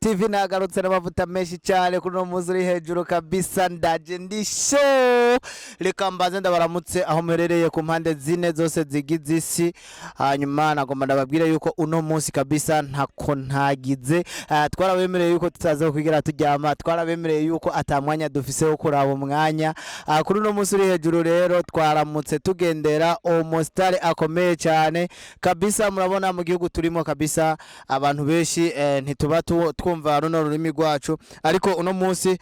TV. Nagarutse n'amavuta menshi cyane kuri uno munsi uri hejuru kabisa. Ndaje ndi show. Reka mbanze ndabaramutse aho muherereye ku mpande zine zose zigize isi. Hanyuma nagomba ndababwire yuko uno munsi kabisa ntako ntagize. Twarabemereye yuko tutaza kwigira turyama, twarabemereye yuko ata mwanya dufise wo kuraba umwanya. Kuri uno munsi uri hejuru rero twaramutse tugendera umusitari akomeye cyane kabisa. Murabona mu gihugu turimo kabisa, abantu benshi ntituba twumva runo rurimi rwacu, ariko uno munsi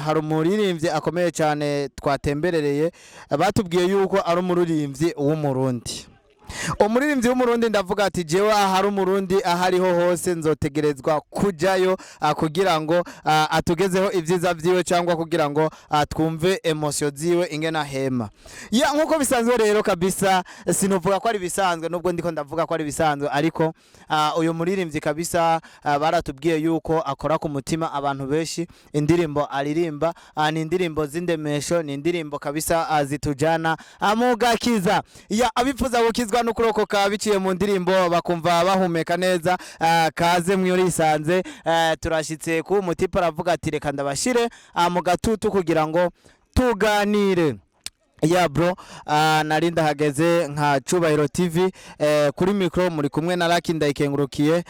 hari umuririmbyi akomeye cyane twatemberereye. Batubwiye yuko ari umuririmbyi w'Umurundi, umuririmbyi w'Umurundi. Ndavuga ati jewe ahari Umurundi aho ariho hose nzotegerezwa kujayo, kugira ngo atugezeho ibyiza vyiwe cyangwa kugira ngo twumve émotion ziwe ingena hema ya. Nkuko bisanzwe rero kabisa, sinuvuga ko ari bisanzwe nubwo ndiko ndavuga ko ari bisanzwe, ariko uyu muririmbyi kabisa baratubwiye yuko akora ku mutima abantu benshi. Indirimbo aririmba ni indirimbo z'indemesho, ni indirimbo kabisa zitujana mu gakiza ya. Abifuza gukizwa no kurokoka biciye mu ndirimbo, bakumva bahumeka neza, kaze mwirisanze. Turashitse ku mutipa, aravuga ati reka ndabashire mu gatutu kugira ngo tuganire. Ya bro, nari ndahageze nka Cubahiro TV. Kuri micro muri kumwe na Lucky Ndayikengurukiye,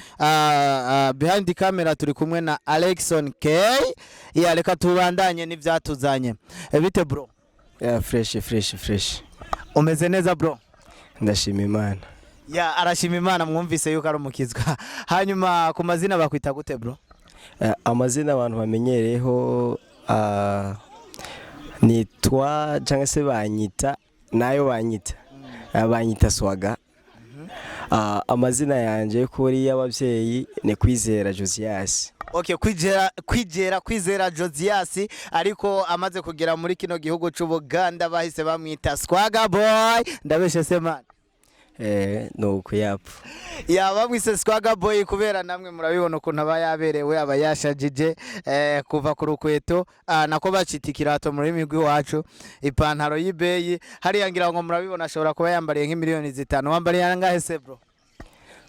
behind the camera turi kumwe na Alexon K. Ya, reka tubandanye n'ivyatuzanye. Bite bro? Yeah, fresh, fresh, fresh. Umeze neza bro? Ndashima Imana. Ya, arashima Imana, mwumvise yuko ari umukizwa. Hanyuma ku mazina bakwita gute bro? Amazina abantu bamenyereyeho, nitwa cyangwa se banyita nayo banyita, banyita Swaga. Amazina yanjye kuri y'ababyeyi ni Kwizera Josias. Okay, kwizera Josias, ariko amaze kugera muri kino gihugu c'Ubuganda bahise bamwita Swaga Boy. Ndabeshe se man? Nuko yapfa. Ya, bamwise Swaga Boy kubera namwe murabibona ukuntu aba yaberewe, aba yashajije, kuva ku rukweto, nako bacita ikirato mu rurimi rw'iwacu, ipantaro y'ibeyi hariya, ngira ngo murabibona, ashobora kuba yambariye nk'imiliyoni 5. Wambariye angahe se bro?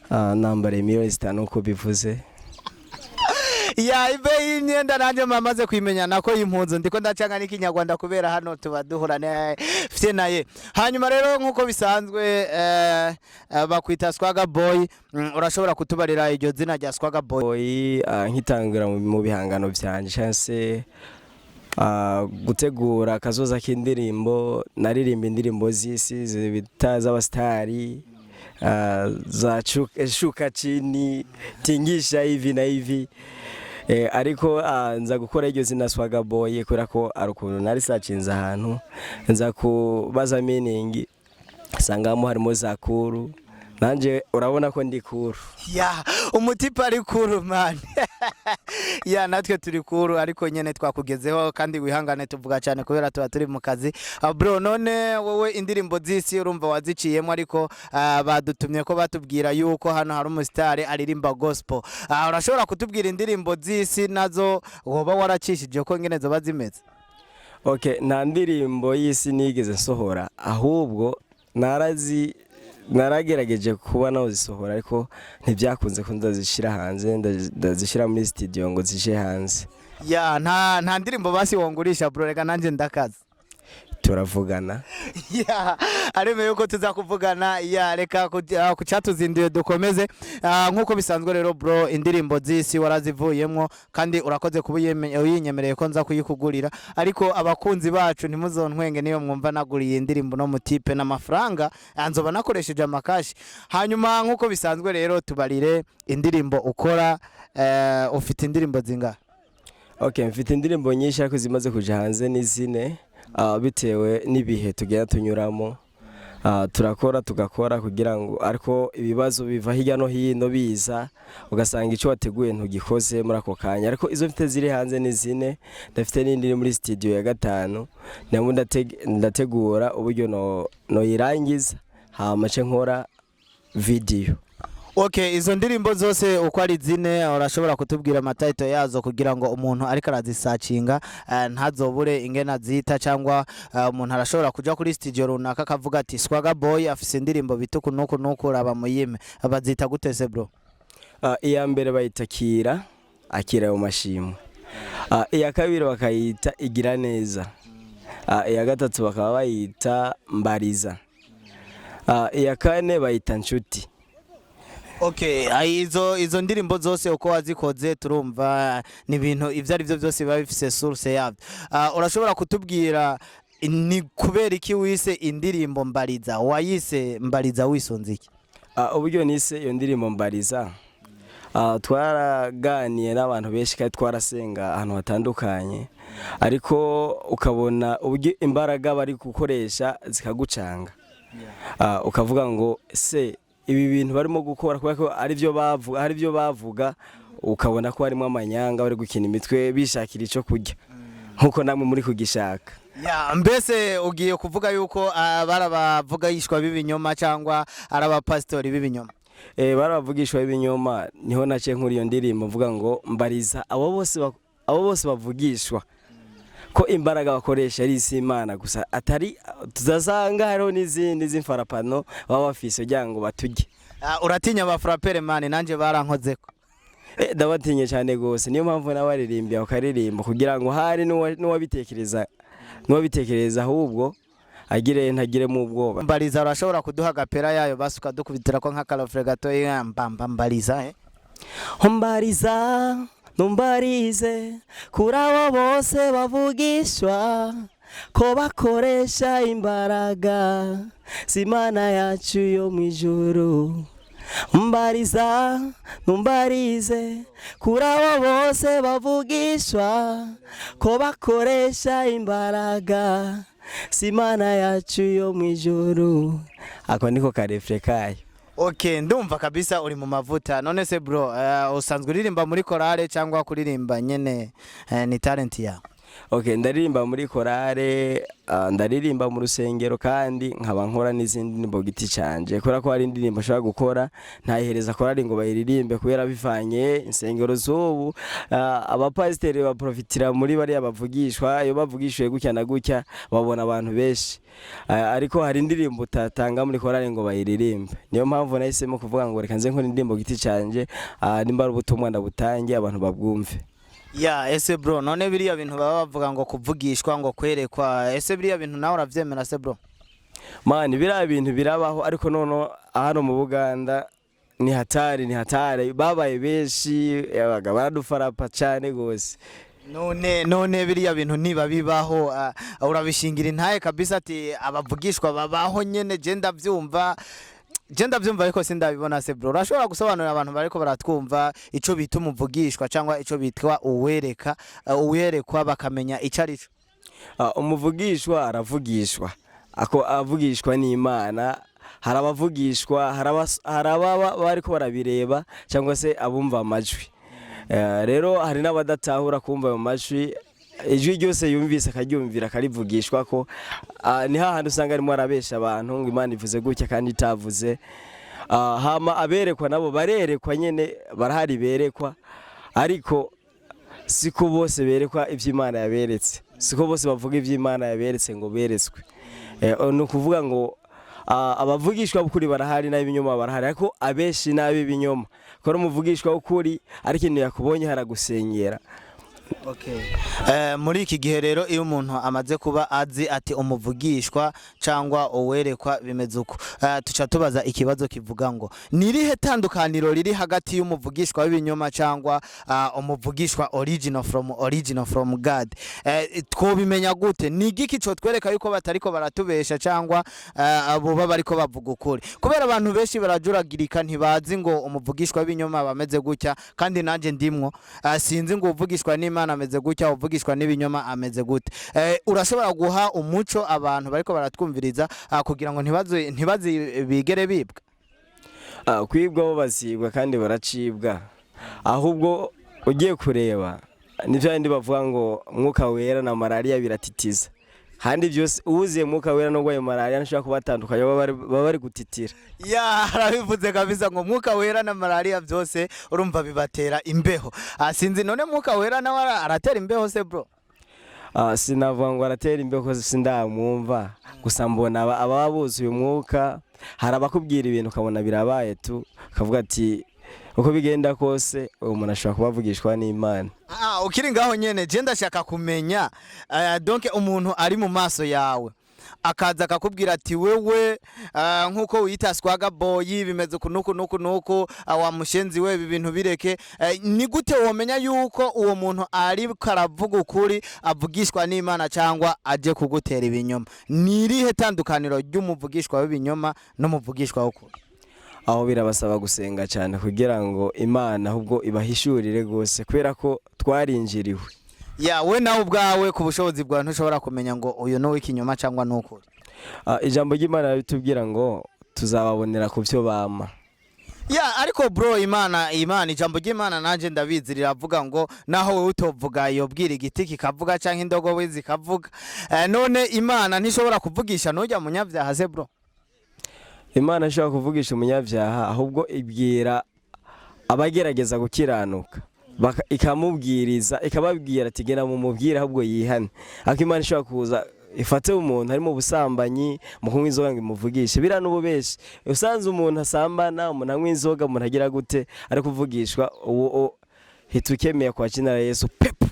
Nambariye miliyoni 5 uko bivuze. Ya, ibeyi y'imyenda nanjye mamaze kuyimenya, nako y'impunzu. Ndiko ndacanga n'Ikinyarwanda kubera hano tuba duhura fye naye. Hanyuma rero nk'uko bisanzwe, bakwita Swaga Boy. Urashobora kutubarira iryo zina rya Swaga Boy? Boy, nkitangira mu bihangano byanje cyangwa se gutegura akazoza k'indirimbo, naririmba indirimbo z'isi bita z'abasitari, za shuka chini, tingisha hivi na hivi, ariko nza gukora iryo zina Swaga Boy kubera ko ari ukuntu nari sacinze ahantu, nza kubaza meaning, sangamo harimo za cool. Nanje urabona ko ndi cool. Ya, umutipe ari cool man. Ya, natwe turi cool, ariko nyene twakugezeho kandi wihangane tuvuga cyane kubera tuba turi mu kazi. Bro, none wowe indirimbo z'isi urumva waziciyemo, ariko badutumye ko batubwira yuko hano hari umusitari aririmba gospel. Urashobora kutubwira indirimbo z'isi nazo woba waracishije ko ngene zoba zimeze? Okay, nta ndirimbo y'isi nigeze nsohora, ahubwo naragerageje kuba nazisohora, ariko ntibyakunze ko ndazishyira hanze, ndazishyira muri studio ngo zije hanze. Ya, nta ndirimbo basi wongurisha bro? Reka nanjye ndakaza. Turavugana. Ya, aremeye yuko tuza kuvugana. Ya, reka ku cyatuzinduye dukomeze. Nk'uko bisanzwe rero bro, indirimbo z'isi warazivuyemwo kandi urakoze kuba uyinyemereye ko nza kuyikugurira. Ariko abakunzi bacu ntimuzontwenge niyo mwumva naguriye indirimbo no mutipe n'amafaranga, nzoba nakoresheje amakashi. Hanyuma nk'uko bisanzwe rero, tubarire indirimbo ukora. Ufite indirimbo zingahe? Okay, mfite indirimbo nyinshi, ariko zimaze kuja hanze ni zine, bitewe n'ibihe tugenda tunyuramo. Turakora tugakora kugira ngo, ariko ibibazo biva hirya no hino biza, ugasanga icyo wateguye ntugikoze muri ako kanya. Ariko izo mfite ziri hanze ni zine, ndafite n'indi iri muri studio ya gatanu, nabo ndategura uburyo noyirangiza, hama nce nkora video. Okay, izo ndirimbo zose uko ari zine, urashobora kutubwira amatitle yazo kugira ngo umuntu ariko arazisacinga ntazobure ingene azita, cyangwa umuntu arashobora kuja kuri studio runaka akavuga ati Swaga Boy afise indirimbo bita uku nuku nuku, raba muyime. Bazita gute se bro? Iya mbere bayita Kira. Akira ayo mashimwe. Iya kabiri bakayita Igira Neza. Iya gatatu bakaba bayita Mbariza. Iya kane bayita Nshuti. Okay, izo ndirimbo zose uko wazikoze, turumva ni ibintu ivyo ari byo byose biba bifise source yabyo. Urashobora kutubwira ni kubera iki wise indirimbo Mbariza? Wayise Mbariza wisunze iki? Uburyo nise iyo ndirimbo Mbariza, twaraganiye n'abantu benshi kandi twarasenga ahantu hatandukanye, ariko ukabona uburyo imbaraga bari gukoresha zikagucanga. Ukavuga ngo se ibi bintu barimo gukora, kubera ko ari byo bavuga, hari byo bavuga, ukabona ko harimo amanyanga, bari gukina imitwe bishakira icyo kurya nkuko namwe muri kugishaka. Ya, mbese ugiye kuvuga yuko bari abavugishwa b'ibinyoma cyangwa ari abapasitori b'ibinyoma? Bari abavugishwa b'ibinyoma. Niho naciye nkuri iyo ndirimbo mvuga ngo mbariza abo bose bavugishwa ko imbaraga bakoresha ari iz'Imana gusa, atari tuzasanga hariho n'izindi z'imfarapano baba bafise kugira ngo baturye. Uratinya abafurapere mani? Nanjye barankozeko. Ndabatinye cyane gose. Niyo mpamvu n'abaririmbi bakaririmba kugira ngo hari n'uwabitekereza ahubwo agire ntagiremo ubwoba. Mbariza, urashobora kuduha agapera yayo basi, ukadukubitira ko nk'akarofure gatoya, mbamba Mbariza, eh? Mbariza, numbarize kuri abo bose bavugishwa ko bakoresha imbaraga z'Imana yacu yo mu ijuru. Mbariza, numbarize kuri abo bose bavugishwa ko bakoresha imbaraga z'Imana yacu yo mu ijuru. Ako niko karefure kayo. Okay, ndumva kabisa uri mu mavuta. None se bro, usanzwe uririmba muri korale cyangwa kuririmba nyene ni talent yawe? Okay, ndaririmba muri korale, ndaririmba mu rusengero, kandi nkaba nkora n'izindi ndirimbo giti canje, kubera ko hari indirimbo nshobora gukora ntayihereza korale ngo bayiririmbe, kubera bivanye insengero z'ubu, abapasiteri baprofitira muri bariya bavugishwa. Iyo bavugishije gutya na gutya babona abantu benshi. Ariko hari indirimbo utatanga muri korale ngo bayiririmbe. Niyo mpamvu nahisemo kuvuga ngo reka nze nkora indirimbo giti canje, nimba ari ubutumwa ndabutange abantu babwumve. Ya, ese bro, none biriya bintu baba bavuga ngo kuvugishwa, ngo kwerekwa, ese biriya bintu nawe uravyemera se bro? Mani, biriya bintu birabaho, ariko noneho hano mu Buganda ni hatari, ni hatari, babaye benshi, yabaga baradufarapa cyane gose. None biriya bintu niba bibaho, urabishingira intaye kabisa ati abavugishwa babaho nyene? Je ndavyumva ariko sindabibona. Se bro, urashobora gusobanurira abantu bariko baratwumva ico bita umuvugishwa cyangwa ico bitwa uwereka, uwerekwa, bakamenya ico ari cyo? Umuvugishwa aravugishwa, ako avugishwa n'Imana. Hari abavugishwa, hari ababa bariko barabireba cyangwa se abumva amajwi. Rero hari n'abadatahura kumva ayo majwi, ijwi ryose yumvise akaryumvira akarivugishwa ko. Ni hahandi usanga arimo arabesha abantu ngo Imana ivuze gutya kandi itavuze. Hama aberekwa nabo barerekwa nyene, barahari berekwa, ariko siko bose berekwa ivyo Imana yaberetse, siko bose bavuga ivyo Imana yaberetse ngo beretswe. Ni ukuvuga ngo abavugishwa b'ukuri barahari n'ab'ibinyoma barahari, ariko abenshi n'ab'ibinyoma. Kora umuvugishwa w'ukuri ariko ikintu yakubonye haragusenyera. Okay. Muri iki gihe rero, iyo umuntu amaze kuba azi ati umuvugishwa cyangwa uwerekwa bimeze uko, tuca tubaza ikibazo kivuga ngo ni irihe tandukaniro riri hagati y'umuvugishwa w'ibinyoma cyangwa umuvugishwa original from God? Twobimenya gute? Ni igiki co twereka yuko batariko baratubesha cyangwa abo baba bariko bavuga ukuri? Kubera abantu benshi barajuragirika, ntibazi ngo umuvugishwa w'ibinyoma bameze gutya, kandi nanje ndimwo. Sinzi ngo uvugishwa n'Imana ameze gutya, uvugishwa n'ibinyoma ameze gute. Urashobora guha umuco abantu bariko baratwumviriza, kugira ngo ntibaze bigere bibwa? Kwibwa bo bazibwa kandi baracibwa. Ahubwo ugiye kureba ni bya bindi bavuga ngo Mwuka Wera na malariya biratitiza, kandi byose uwuzuye Mwuka Wera n'urwaye malariya ntashobora kubatandukanya, baba bari gutitira. Ya, arabivuze kabisa ngo Mwuka Wera na malariya byose urumva bibatera imbeho. Sinzi, none Mwuka Wera nawe aratera imbeho se bro? Sinavuga ngo aratera imbeho, sindamwumva. Gusa mbona ababa buzuye umwuka, hari abakubwira ibintu ukabona birabaye tu, ukavuga ati Uko bigenda kose, uwo muntu ashobora kuba avugishwa n'Imana. Ah, ukiri ngaho nyene, je ndashaka kumenya, donc umuntu ari mu maso yawe akaza akakubwira ati: "Wewe, nkuko wiyita Swaga Boy, bimeze uku nuku nuku nuku, wa mushenzi we, ibi bintu bireke." Ni gute womenya yuko uwo muntu ariko aravuga ukuri, avugishwa n'Imana, cyangwa aje kugutera ibinyoma? Ni irihe tandukaniro ry'umuvugishwa w'ibinyoma n'umuvugishwa w'ukuri? Aho birabasaba gusenga cyane kugira ngo Imana ahubwo ibahishurire rwose, kubera ko twarinjiriwe. Ya, we nawe ubwawe ku bushobozi bwawe ntushobora kumenya ngo uyu ni uw'ikinyoma cyangwa ni ukuri? Ijambo ry'Imana ritubwira ngo tuzababonera ku byo bama. Ya, ariko bro, Imana, ijambo ry'Imana nanje ndabizi, riravuga ngo naho wewe utovuga, yobwira igiti kikavuga canke indogobe zikavuga. None Imana ntishobora kuvugisha nujya munyabyaha se, bro? Imana ishobora kuvugisha umunyabyaha, ahubwo ibwira abagerageza gukiranuka, ikamubwiriza, ikababwira ati: "Genda mumubwire ahubwo yihane." Ariko Imana ishobora kuza ifate umuntu ari mu busambanyi, mu kunywa inzoga, ngo imuvugishe? Biriya n'ububeshi. Usanze umuntu asambana, umuntu anywa inzoga, umuntu agira gute, ari kuvugishwa uwo, hita ukemeye kwa jina la Yesu pepu.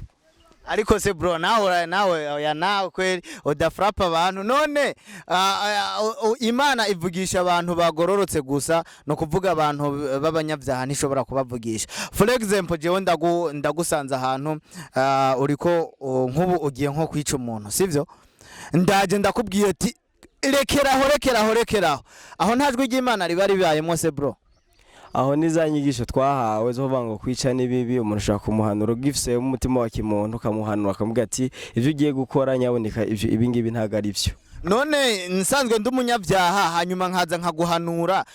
Ariko se bro, nawe nawe, oya, nawe kweli udafrapa abantu. None Imana ivugisha abantu bagororotse gusa? No kuvuga abantu b'abanyabyaha ntishobora kubavugisha? For example, jewe ndagusanze ahantu, uriko nk'ubu ugiye nko kwica umuntu, sivyo? Ndaje ndakubwiye ati: "Rekeraho, rekeraho, rekeraho." Aho nta jwi ry'Imana riba ribayemo se, bro? Aho ni za nyigisho twahawe zo kuvuga ngo kwica ni bibi. Umuntu ushobora kumuhanura ugifise umutima wa kimuntu, ukamuhanura, akamubwira ati: "Ibyo ugiye gukora, nyaboneka, ibyo ibi ngibi ntabwo ari byo." None nsanzwe ndi umunyabyaha, hanyuma nkaza nkaguhanura,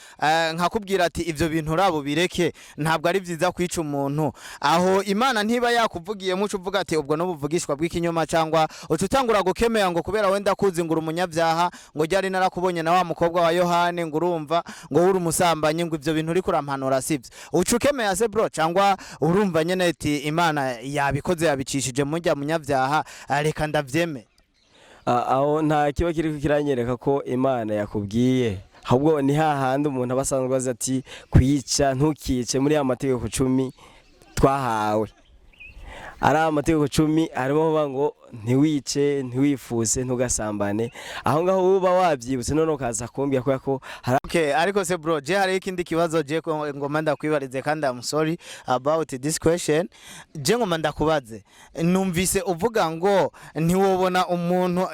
nkakubwira ati: "Ibyo bintu urabo bireke, ntabwo ari byiza kwica umuntu." Aho Imana ntiba yakuvugiyemo? Uca uvuga ati ubwo n'ubuvugishwa bw'ikinyoma, cyangwa uca utangura gukemera ngo kubera wenda kuzi ngo uri umunyabyaha, ngo ryari narakubonye na wa mukobwa wa Yohani, ngo urumva ngo uri umusambanyi, ngo ibyo bintu uri kurampanura sibyo? Uca ukemera se, bro, cyangwa urumva nyene ati: "Imana yabikoze, yabicishije mujya munyabyaha, reka ndavyemere"? Aho nta kiba kiri kiranyereka ko Imana yakubwiye, ahubwo ni hahandi umuntu aba asanzwe azi ati kwica ntukice, muri ya mategeko 10 twahawe. Ari amategeko 10 harimo kuvuga ngo ntiwice, ntiwifuze, ntugasambane. Aho ngaho uba wabyibutse, none ukaza kumbwira kubera ko hari Okay, ariko se bro, je hari ikindi kibazo je ko ngoma ndakwibarize, kandi I'm sorry about this question. Je ngoma ndakubaze, numvise uvuga ngo ntiwobona umuntu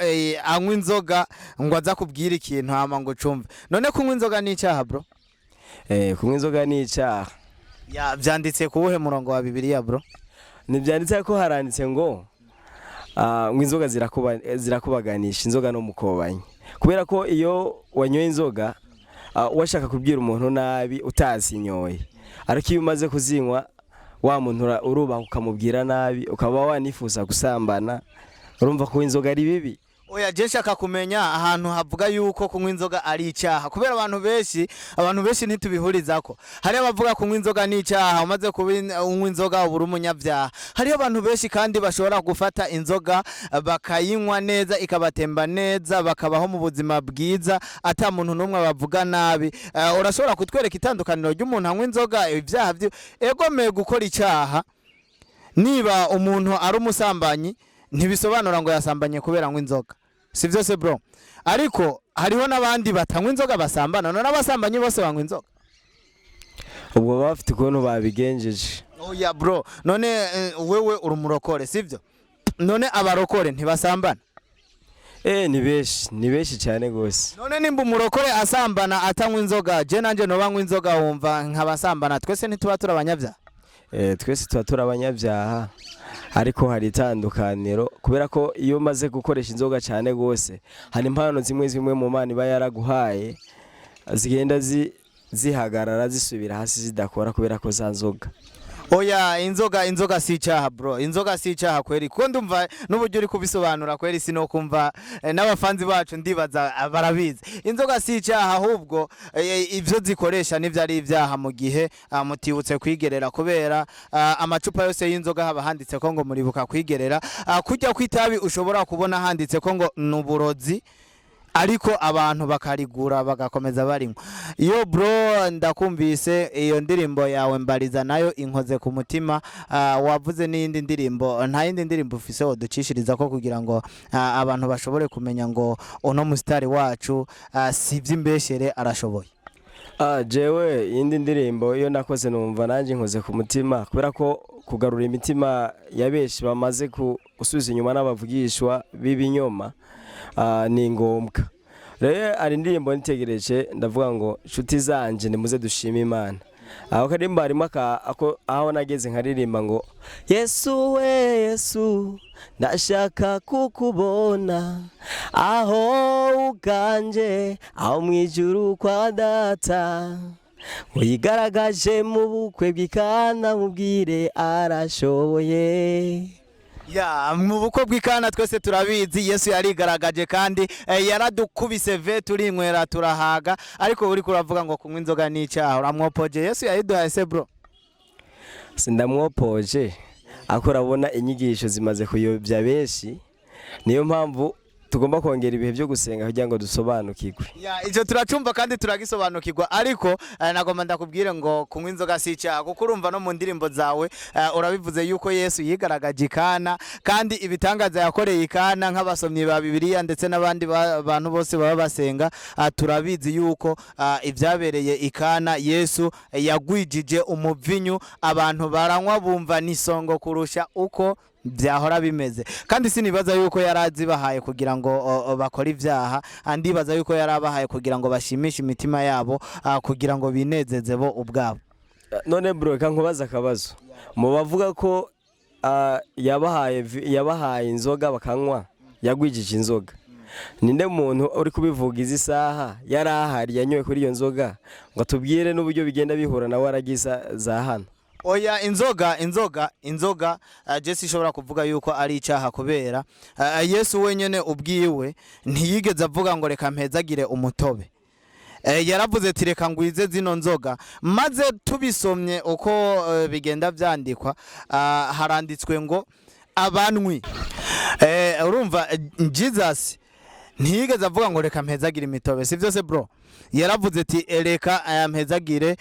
anywa inzoga ngo aza kubwira ikintu hama ngo cumve. None kunywa inzoga ni icyaha, bro? Kunywa inzoga ni icyaha. Ya, vyanditse ku wuhe murongo wa Bibiliya, bro? Ntibyanditse ko haranditse ngo ngo inzoga zirakubaganisha, inzoga no mukobanyi, kubera ko iyo wanyoye inzoga, washaka kubwira umuntu nabi utazinyoye, ariko iyo umaze kuzinywa, wa muntu urubaha ukamubwira nabi, ukaba wanifuza gusambana. Urumva ko inzoga ari bibi. Oya, je nshaka kumenya ahantu havuga yuko kunywa inzoga ari icyaha, kubera abantu benshi ntitubihurizako. Hariho abavuga kunywa inzoga ni icyaha, umaze kuba unywa inzoga uba uri umunyabyaha. Hariho abantu benshi kandi bashobora gufata inzoga bakayinywa neza, ikabatemba neza, bakabaho mu buzima bwiza ata muntu n'umwe bavuga nabi. Urashobora kutwereka itandukaniro ry'umuntu anywa inzoga, ibyaha egomeye gukora icyaha? Niba umuntu ari umusambanyi, ntibisobanura ngo yasambanye kubera anywa inzoga, si byose, bro? Ariko hariho n'abandi batanywa inzoga basambana. None abasambanyi bose banywa inzoga? Ubwo baba bafite ukuntu babigenjeje. Oya bro, none wewe uri umurokore, sibyo? None abarokore ntibasambana? Ni benshi, ni benshi cyane gose. None nimba umurokore asambana atanywa inzoga, je nanje noba nywa inzoga, wumva nkabasambana, twese ntituba turi abanyabyaha? Twese tuba turi abanyabyaha, ariko hari itandukaniro, kubera ko iyo umaze gukoresha inzoga cyane gose, hari impano zimwe zimwe mu Mana iba yaraguhaye zigenda zihagarara, zisubira hasi, zidakora kubera ko za nzoga. Oya, inzoga si icyaha, bro, inzoga si icyaha kweri, kuko ndumva n'uburyo uri kubisobanura kweri sinokumva, n'abafanzi bacu ndibaza barabizi. Inzoga si icyaha, ahubwo ibyo zikoresha nivyo ari ibyaha mu gihe mutibutse kwigerera, kubera amacupa yose y'inzoga haba handitse ko ngo muribuka kwigerera. Kujya kwitabi ushobora kubona handitse ko ngo ni uburozi. Ariko abantu bakarigura bagakomeza barinywa. Iyo bro, ndakumvise iyo ndirimbo yawe Mbariza, nayo inkoze ku mutima. Wavuze n'iyindi ndirimbo, nta yindi ndirimbo ufise woducishiriza ko kugira ngo abantu bashobore kumenya ngo uno musitari wacu, si iby'imbeshere, arashoboye? Jewe iyindi ndirimbo iyo nakoze numva nanjye nkoze ku mutima, kubera ko kugarura imitima ya benshi bamaze gusubiza inyuma n'abavugishwa b'ibinyoma, ni ngombwa. Rero hari indirimbo nitegereje, ndavuga ngo nshuti zanje nimuze dushime Imana. Aho karimba harimo aho nageze nkaririmba ngo Yesu we, Yesu, ndashaka kukubona aho uganje, aho mu ijuru kwa data, wigaragaje mu bukwe bw'Ikana, mubwire arashoboye. Ya, mu bukwe bw'Ikana twese turabizi, Yesu yarigaragaje kandi yaradukubise ve, turinywera turahaga. Ariko uri kuravuga ngo kunywa inzoga n'icyaha, uramwopoje Yesu yayiduhaye se bro? Sindamwopoje, ariko urabona inyigisho zimaze kuyobya benshi, niyo mpamvu tugomba kongera ibihe byo gusenga kugira ngo dusobanukirwe. Ya, icyo turacumva kandi turagisobanukirwa, ariko nagomba ndakubwire ngo kunywa inzoga si icyaha, kuko urumva no mu ndirimbo zawe urabivuze yuko Yesu yigaragaje Ikana, kandi ibitangaza yakoreye Ikana, nk'abasomyi ba Bibiliya ndetse n'abandi bantu bose baba basenga, turabizi yuko ibyabereye Ikana, Yesu yagwijije umuvinyu, abantu baranywa bumva n'isongo kurusha uko byahora bimeze. Kandi sinibaza yuko yari azibahaye kugira ngo bakore ibyaha. Ndibaza yuko yari abahaye kugira ngo bashimishe imitima yabo, kugira ngo binezeze bo ubwabo. None bro, reka nkubaze akabazo: mu bavuga ko yabahaye inzoga bakanywa, yagwijije inzoga, ninde muntu uri kubivuga izi saha yari ahari yanyoye kuri iyo nzoga ngo atubwire n'uburyo bigenda bihura nawe aragiza za hano? Oya, inzoga Jesse ishobora kuvuga yuko ari icyaha, kubera Yesu wenyene ubwiwe ntiyigeze avuga ngo reka mpezagire umutobe. Yaravuze ati reka ngwize zino nzoga. Maze tubisomye uko bigenda byandikwa, haranditswe ngo abanwi. Urumva, Jesus ntiyigeze avuga ngo reka mpezagire imitobe, si byose bro? Yaravuze ati reka mpezagire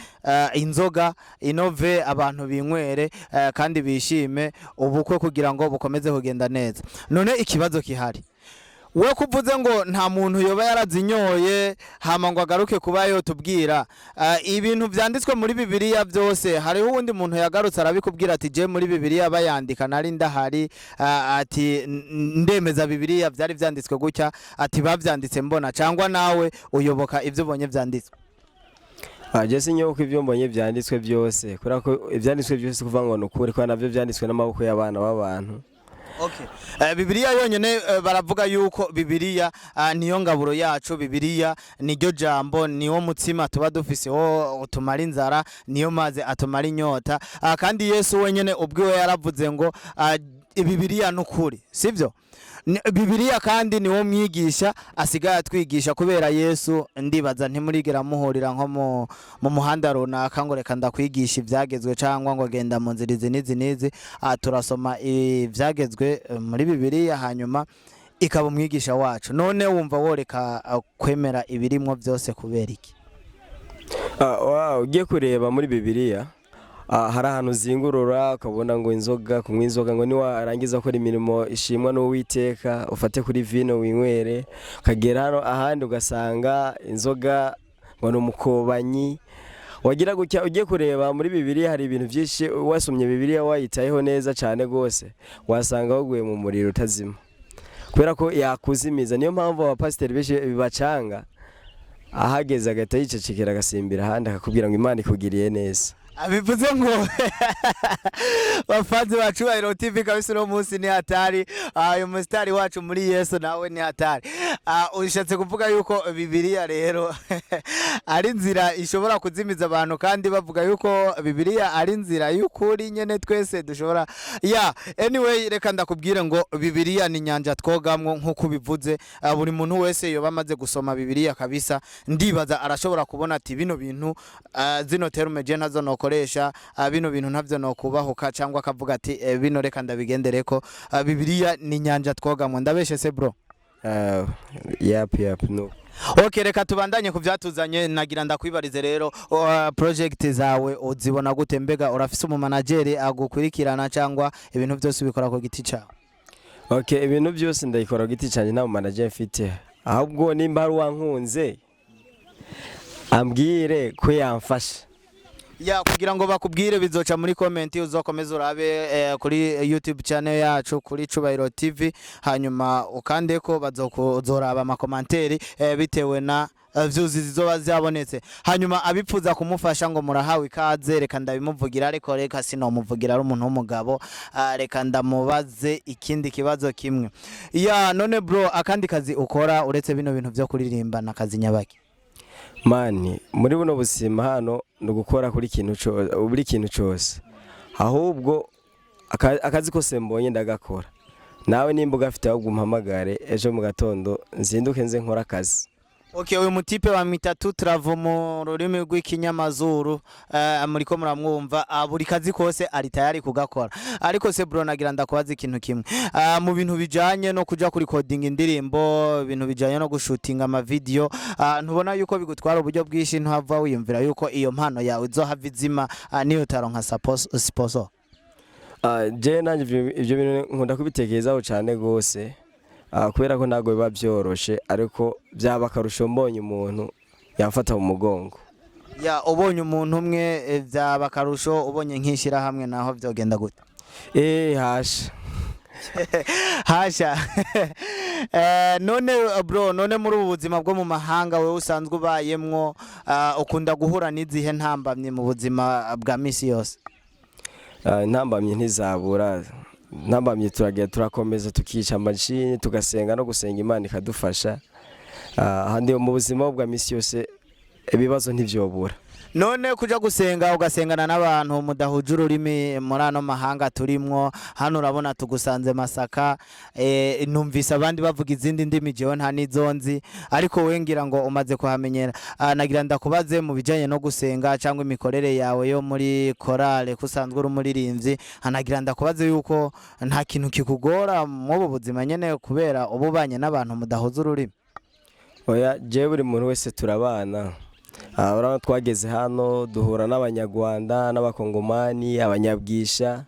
inzoga inove, abantu binywere kandi bishime ubukwe kugira ngo bukomeze kugenda neza. None ikibazo kihari, we kuvuze ngo nta muntu yoba yarazinyoye hama ngo agaruke kuba yotubwira ibintu byanditswe muri Bibiliya byose, hariho uwundi muntu yagarutse arabikubwira ati je muri Bibiliya bayandika nari ndahari, ati ndemeza Bibiliya byari byanditswe gutya, ati babyanditse mbona, cyangwa nawe uyoboka ibyo ubonye byanditswe? Je sinyoboka ibyo mbonye byanditswe byose, kubera ko ibyanditswe byose kuvuga ngo ni ukuri, kubera nabyo byanditswe n'amaboko y'abana b'abantu. Okay. Bibiliya yonyene, baravuga yuko Bibiliya niyo ngaburo yacu, Bibiliya niryo jambo, niwo mutsima tuba dufise wo utumara inzara, niyo mazi atumara inyota. Kandi Yesu wenyene ubwiwe yaravuze ngo Bibiliya nukuri, sivyo? Bibiliya kandi niwo mwigisha asigaye atwigisha, kubera Yesu ndibaza ntimurigera muhurira nko mu muhanda runaka ngo reka ndakwigisha ibyagezwe, cyangwa ngo genda mu nzira izi n'izi n'izi. Turasoma ibyagezwe muri Bibiliya, hanyuma ikaba umwigisha wacu. None wumva woreka kwemera ibirimwo byose kubera iki? Ugiye kureba muri Bibiliya, hari ahantu uzingurura ukabona ngo inzoga, kunywa inzoga, ngo niwarangiza gukora imirimo ishimwa n'Uwiteka ufate kuri vino winywere. Ukagera hano ahandi ugasanga inzoga ngo ni umukobanyi, wagira gutya. Ugiye kureba muri Bibiliya hari ibintu byinshi, wasomye Bibiliya wayitayeho neza cyane rwose, wasanga waguye mu muriro utazima, kubera ko yakuzimiza. Niyo mpamvu abapasiteri benshi bibacanga, ahageze agahita yicecekera, agasimbira ahandi, akakubwira ngo Imana ikugiriye neza. Bivuze ngo bafanzi ba Cubahiro TV, kabisa uno munsi ni hatari. Uyu musitari wacu muri Yesu nawe ni hatari. Ushatse kuvuga yuko Bibiliya rero ari inzira ishobora kuzimiza abantu, kandi bavuga yuko Bibiliya ari inzira y'ukuri nyene twese dushobora. Ya, anyway, reka ndakubwire ngo Bibiliya ni inyanja twogamwo nk'uko ubivuze. Buri muntu wese yoba amaze gusoma Bibiliya kabisa, ndibaza arashobora kubona ati bino bintu, zino terme je ntazo nokoresha, bino bintu ntavyo nokubahuka, cyangwa akavuga ati bino reka ndabigendereko. Bibiliya ni inyanja twogamwo, ndabeshe se bro? Yap yap, no. Okay, reka tubandanye ku byatuzanye. Nagira ndakwibarize rero, project zawe uzibona gute? Mbega urafise umumanageri agukurikirana cyangwa ibintu byose ubikora ku giti cyawe? Okay, ibintu byose ndayikora ku giti cyanjye, nta manager mfite. Ahubwo nimba hari uwankunze ambwire ko yamfasha. Ya, kugira ngo bakubwire bizoca muri comment. Uzokomeza urabe kuri YouTube channel yacu, kuri Cubahiro TV, hanyuma ukande ko bazozoraba ama commentaires bitewe na views zizoba zabonetse. Hanyuma abipfuza kumufasha ngo murahawe ikaze. Reka ndabimuvugira, ariko reka sinomuvugira, ari umuntu w'umugabo. Reka ndamubaze ikindi kibazo kimwe. Ya, none bro, akandi kazi ukora uretse bino bintu byo kuririmba na kazi nyabaki? Man, muri buno buzima hano ni ugukora kuri kintu buri kintu cyose. Ahubwo akazi kose mbonye ndagakora. Nawe nimba ugafite, ahubwo umpamagare ejo mu gatondo nzinduke nze nkora akazi. Okay, uyu mutipe bamwita Tutravo mu rurimi rw'ikinyamazuru. Muriko muramwumva, buri kazi kose ari tayari kugakora. Ariko se bro, nagira ndakubaza ikintu kimwe. Mu bintu bijanye no kuja kuri recording indirimbo, ibintu bijanye no gushutinga ama video, ntubona yuko bigutwara uburyo bwinshi? Ntuhava wiyumvira yuko iyo mpano yawe izohava izima niyo utaronka sponsor? Je nanjye ivyo bintu nkunda kubitekerezaho cyane gose, kubera ko ntabwo biba byoroshe, ariko byaba akarusho mbonye umuntu yamfata mu mugongo. Ya, ubonye umuntu umwe byaba akarusho, ubonye nk'ishyirahamwe naho vyogenda gute? Hasha. Hasha. None bro, none muri ubu buzima bwo mu mahanga wewe usanzwe ubayemwo, ukunda guhura n'izihe ntambamye mu buzima bwa misi yose? Intambamyi ntizabura. Intambamyi turagenda, turakomeza, tukica amashini, tugasenga no gusenga, Imana ikadufasha. Ahandi mu buzima bwa misi yose ibibazo ntivyobura. None kuja gusenga ugasengana n'abantu mudahuje ururimi muri ano mahanga turimwo hano, urabona tugusanze Masaka, numvise abandi bavuga izindi ndimi, jewe nta n'izo nzi, ariko we ngira ngo umaze kuhamenyera. Nagira ndakubaze mu bijanye no gusenga cyangwa imikorere yawe yo muri korale, ko usanzwe uri umuririmbyi, nagira ndakubaze yuko nta kintu kikugora mw'ubu buzima nyene, kubera uba ubanye n'abantu mudahuza ururimi? Oya, jewe buri muntu wese turabana. Urabona twageze hano duhura n'Abanyarwanda n'Abakongomani, Abanyabwisha.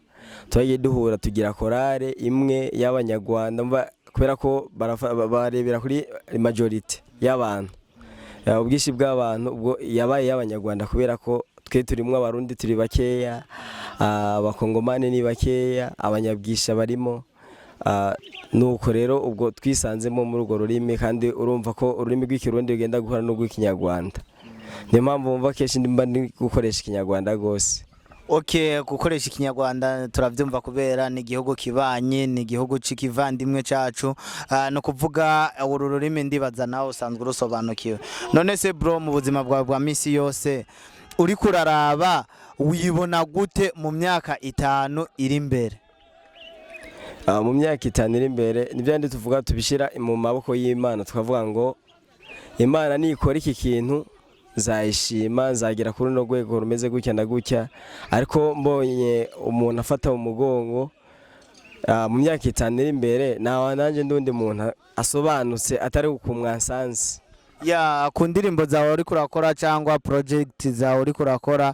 Twagiye duhura tugira korale imwe y'Abanyarwanda, kubera ko barebera kuri majorité y'abantu, ubwinshi bw'abantu. Ubwo yabaye y'Abanyarwanda kubera ko twe turimwo Abarundi turi bakeya, Abakongomani ni bakeya, Abanyabwisha barimo. Nuko rero ubwo twisanzemo muri urwo rurimi, kandi urumva ko ururimi rw'Ikirundi rugenda guhura n'urw'Ikinyarwanda. Niyo mpamvu wumva kenshi mba ndi gukoresha Ikinyarwanda rwose. Okay, gukoresha Ikinyarwanda turavyumva, kubera ni igihugu kibanye, ni igihugu c'ikivandimwe cacu. No kuvuga uru rurimi ndibaza nawe usanzwe urusobanukiwe. None se bro, mu buzima bwawe bwa misi yose uriko uraraba, wibona gute mu myaka 5 iri imbere? Mu myaka 5 iri imbere, nibyo ndi tuvuga, tubishyira mu maboko y'Imana, tukavuga ngo Imana nikora iki kintu nzayishima, nzagera kuri runo rwego rumeze gutya na gutya. Ariko mbonye umuntu afata mu mugongo, mu myaka 5 iri imbere nawe nanjye ndundi muntu asobanutse atari ku mwansanze. Ya, ku ndirimbo zawe uriko urakora cyangwa project zawe uriko urakora,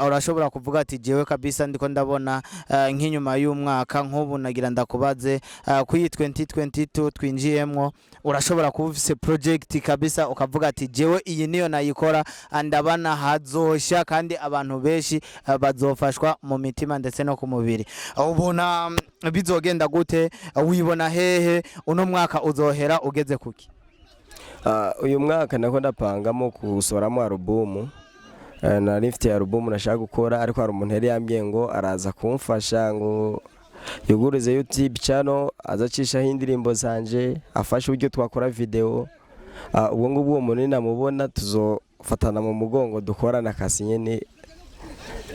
urashobora kuvuga ati jewe kabisa ndiko ndabona nk'inyuma y'umwaka nk'ubu? Nagira ndakubaze, kuri iyi 2022 twinjiyemwo, urashobora kuba ufise project kabisa ukavuga ati jewe iyi niyo nayikora, ndabana hazosha kandi abantu benshi bazofashwa mu mitima ndetse no ku mubiri. Ubona bizogenda gute? Wibona hehe? Uno mwaka uzohera ugeze kuki? Uyu mwaka nako ndapangamo gusohoramo alubumu. Nari mfite alubumu nashaka gukora, ariko hari umuntu yari yambwiye ngo araza kumfasha ngo yugurize YouTube channel, azacishaho indirimbo zanje, afashe uburyo twakora video. Ubwo ngubwo uwo muntu ninamubona tuzofatana mu mugongo, dukorana akazi nyene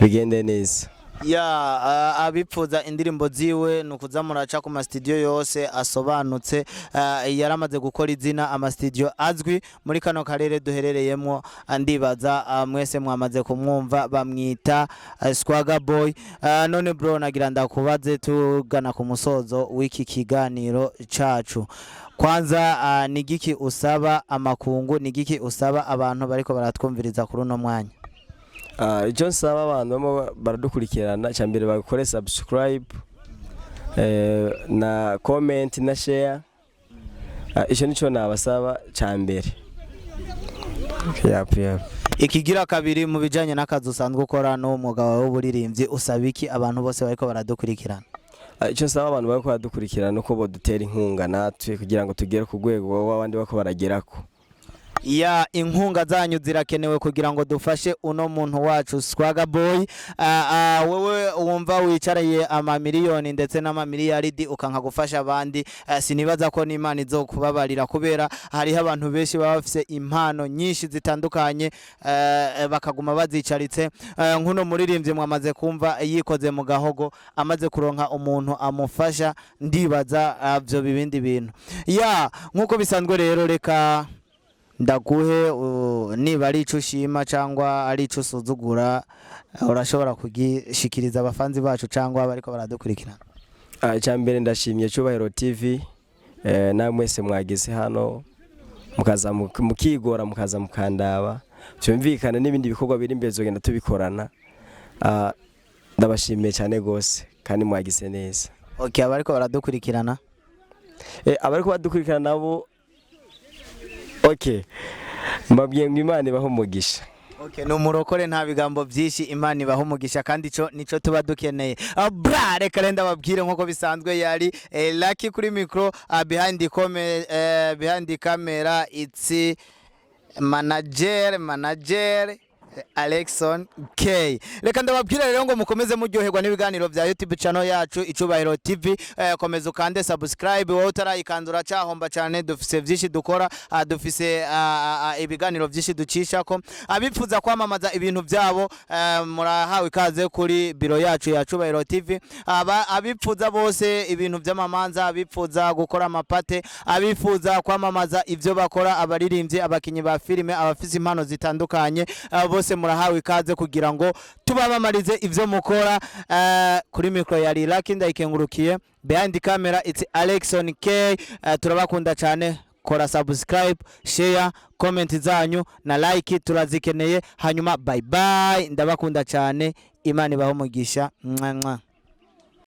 bigende neza. Ya, abipfuza indirimbo ziwe ni ukuza muraca ku masitidiyo yose asobanutse. Yaramaze gukora izina, amasitidiyo azwi muri kano karere duherereyemo. Ndibaza mwese mwamaze kumwumva, bamwita Swaga Boy. None bro, nagira ndakubaze tugana ku musozo w'iki kiganiro cacu. Kwanza, ni giki usaba amakungu, ni giki usaba abantu bariko baratwumviriza kuri uno mwanya? Icyo nsaba abantu barimo baradukurikirana, cya mbere bakore subscribe na comment na share. Icyo nicyo nabasaba cya mbere. Yap. Ikigira kabiri, mu bijanye n'akazi usanzwe ukora n'uwo mwuga wawe w'uburirimbyi, usaba iki abantu bose bariko baradukurikirana? Icyo nsaba abantu bariko baradukurikirana uko bodutera inkunga natwe kugira ngo tugere ku rwego w'abandi bako baragerako. Ya, inkunga zanyu zirakenewe kugira ngo dufashe uno muntu wacu Swaga Boy. Wewe wumva wicariye amamiliyoni ndetse n'amamiliyaridi ukanka gufasha abandi, sinibaza ko n'Imana izokubabarira, kubera hariho abantu benshi baba bafise impano nyinshi zitandukanye, bakaguma bazicaritse. Nk'uno muririmbyi mwamaze kumva yikoze mu gahogo, amaze kuronka umuntu amufasha, ndibaza vyo bibindi bintu. Ya, nk'uko bisanzwe rero, reka ndaguhe, niba ari ico ushima cyangwa ari ico usuzugura, urashobora kugishikiriza abafanzi bacu cyangwa bariko baradukurikirana. Icya mbere ndashimye Cyubahiro TV, namwe mwese mwageze hano mukaza mukigora mukaza mukandaba, byumvikane n'ibindi bikorwa biri imbere tuzogenda tubikorana. Ndabashimiye cyane gose kandi mwagize neza. Okay, abariko baradukurikirana? Abariko badukurikirana nabo, okay, mbabwiye ngo Imana ibahe umugisha. Okay, ni umurokore, nta bigambo byinshi. Imana ibaha umugisha, kandi ico nico tuba dukeneye. Bra, reka renda babwire nkuko bisanzwe, yari Lucky kuri micro, behind the camera it's manager Alexon K. Reka ndababwira rero ngo mukomeze muryoherwa n'ibiganiro bya YouTube channel yacu Icubahiro TV. Komeza ukande subscribe, wowe utarayikandura cyahomba cyane. Dufise byinshi dukora, dufise ibiganiro byinshi ducishako. Abifuza kwamamaza ibintu byabo, murahawe ikaze kuri biro yacu ya Cubahiro TV. Abifuza bose ibintu by'amamanza, abifuza gukora amapate, abifuza kwamamaza ibyo bakora, abaririmbyi, abakinyi ba filime, abafise impano zitandukanye, bose murahawe ikaze kugira ngo tubamamarize ivyo mukora. Kuri micro yari Lucky Ndayikengurukiye, behind camera it's Alexon K. Turabakunda cyane. Kora subscribe, share, comment zanyu na like turazikeneye. Hanyuma bye bye, ndabakunda cyane, Imana ibahe umugisha. Mwa mwa.